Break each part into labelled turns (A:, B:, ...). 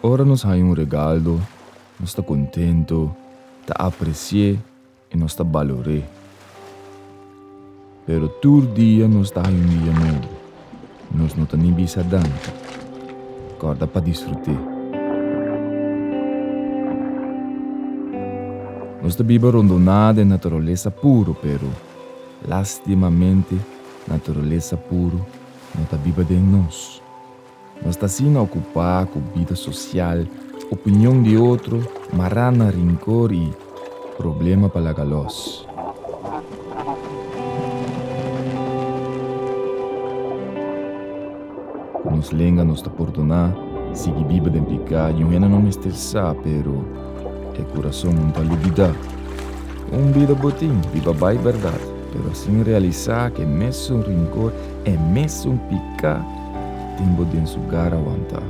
A: Ora nos haña un regaldo, nos ta contento, ta apreci'é i nos ta balor'é. Pero tur dia nos ta haña un dia nobo, nos no ta ni bisa danki. Kòrda pa disfrut'é. Nos ta biba rondoná den naturalesa puro, pero lastimamente naturalesa puro no ta biba den nos. Nos ta asina okupá ku bida sosial, opinion di otro, mará na rinkor i problema pa laga lòs. Ku nos lenga nos ta pordoná, sigui biba den piká, i un hende no mester sa, pero e kurason no ta lubidá. Un bida bo tin, biba bai bèrdat, pero sin realisá ku e mesun rinkor, e mesun piká tin bo den su gara wantá.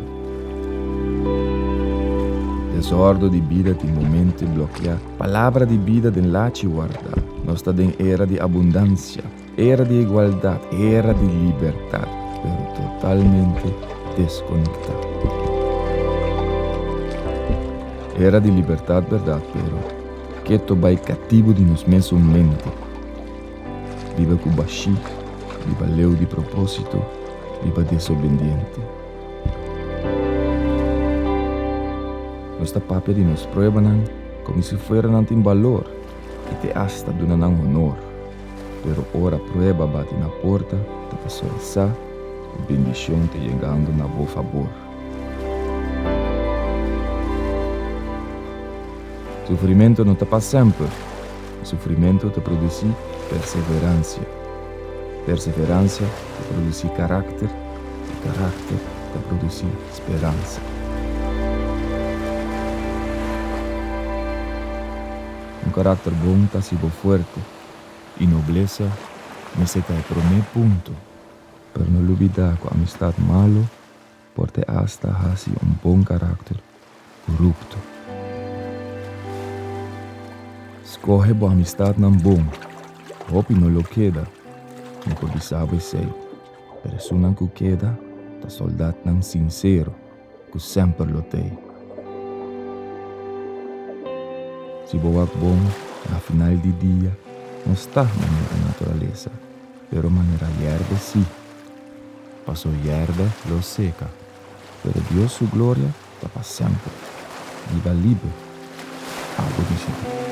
A: Desòrdu di bida tin bo mente blokiá, palabra di bida den lachi wardá. Nos ta den era di abundansia, era di igualdat, era di libertat, pero totalmente deskonektá. Era di libertat bèrdat, pero keto bai katibu di nos mesun mente. Biba ku bashí, biba leu di propósito, biba desobendiente. Nos ta papia di nos pruebanan komo si fuera nan tin balor i te asta duna nan honor. Pero ora prueba bati na porta ta pasobra sa ku bendishon ta yegando na bo fabor. Sufrimentu no ta pa semper. Sufrimentu ta produsí perseveransia. Perseveransia ta produsí karakter i karakter ta produsí speransa. Un karakter bon ta hasi bo fuerte i noblesa mester ta e promé punto. Pero no lubidá ku amistat malu por te asta hasi un bon karakter korupto. Skohe bo amistatnan bon, hopi no lo keda, mi por bisa bo esei, pero esunnan ku keda ta soldatnan sinsero ku semper lo t'ei. Si bo wak bon, na final di dia no sta manera naturalesa, pero manera yèrbe sí. Paso yèrbe lo seka, pero Dios su gloria ta pa semper. Biba liber, abo disidí.